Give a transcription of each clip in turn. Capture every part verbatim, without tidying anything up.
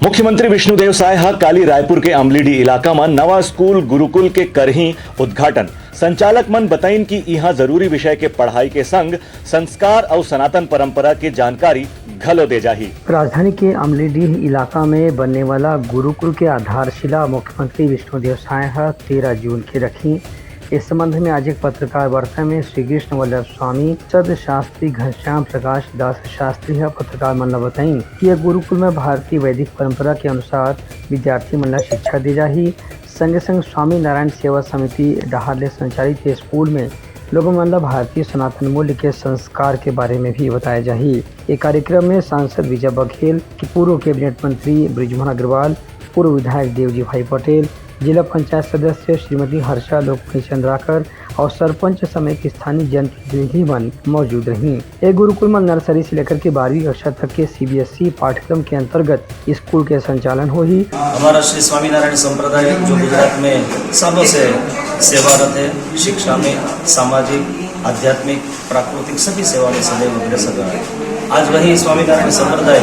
मुख्यमंत्री विष्णुदेव साय ह काली रायपुर के अमलीडीह इलाका म नवा स्कूल गुरुकुल के करही उद्घाटन। संचालक मन बताइन कि इहां जरूरी विषय के पढ़ाई के संग संस्कार अउ सनातन परंपरा के जानकारी घलो दे जाही। राजधानी के अमलीडीह इलाका में बनने वाला गुरुकुल के आधारशिला मुख्यमंत्री विष्णुदेव साय ह तेरह जून के रखी। इस संबंध में आज एक पत्रकार वार्ता में श्री कृष्ण वल्लभ स्वामी सद शास्त्री घनश्याम प्रकाश दास शास्त्री ह पत्रकार मन ल बताइन कि यह गुरुकुल में भारतीय वैदिक परंपरा के अनुसार विद्यार्थी मन ल शिक्षा दी जाही। संगे संग स्वामी नारायण सेवा समिति डहार ले संचालित ये स्कूल में लोगों मन ल भारतीय सनातन मूल्य के संस्कार के बारे में भी बताया जाही। ये कार्यक्रम में सांसद विजय बघेल, पूर्व कैबिनेट मंत्री बृजमोहन अग्रवाल, पूर्व विधायक देवजी भाई पटेल, जिला पंचायत सदस्य श्रीमती हर्षा लोकमणि चंद्राकर और सरपंच समेत स्थानीय जनप्रतिनिधि मन मौजूद रहीं। ये गुरुकुल में नर्सरी से लेकर के बारहवीं कक्षा तक के सीबीएसई पाठ्यक्रम के अंतर्गत स्कूल के संचालन होही। हमारा श्री स्वामीनारायण संप्रदाय जो गुजरात में सालों से सेवारत है, शिक्षा में, सामाजिक, आध्यात्मिक, प्राकृतिक सभी सेवा में सदैव अग्रसर रहा है। आज वही स्वामीनारायण संप्रदाय,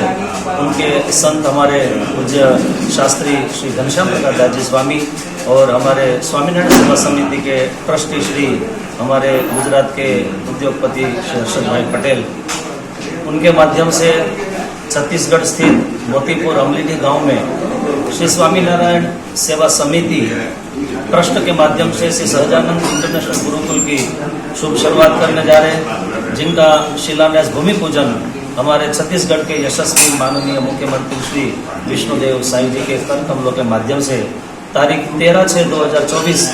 उनके संत हमारे पूज्य शास्त्री श्री घनश्याम प्रकाश दास जी स्वामी और हमारे स्वामीनारायण सेवा समिति के ट्रस्टी श्री हमारे गुजरात के उद्योगपति श्री हर्षद भाई पटेल, उनके माध्यम से छत्तीसगढ़ स्थित मोतीपुर अमलीडीह गांव में श्री स्वामीनारायण सेवा समिति ट्रस्ट के माध्यम से श्री सहजानंद इंटरनेशनल गुरुकुल की शुभ शुरुआत करने जा रहे हैं, जिनका शिलान्यास भूमि पूजन हमारे छत्तीसगढ़ के यशस्वी माननीय मुख्यमंत्री श्री विष्णुदेव साय जी के कर कमलों के माध्यम से तारीख तेरह छः दो हज़ार चौबीस।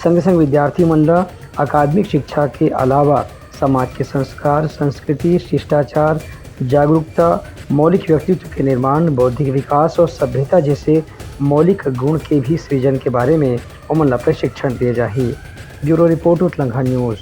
संगे संग विद्यार्थी मन ल अकादमिक शिक्षा के अलावा समाज के संस्कार, संस्कृति, शिष्टाचार, जागरूकता, मौलिक व्यक्तित्व के निर्माण, बौद्धिक विकास और सभ्यता जैसे मौलिक गुण के भी सृजन के बारे में ओमन ला प्रशिक्षण दिए जाही। Bureau report, Utlangha news.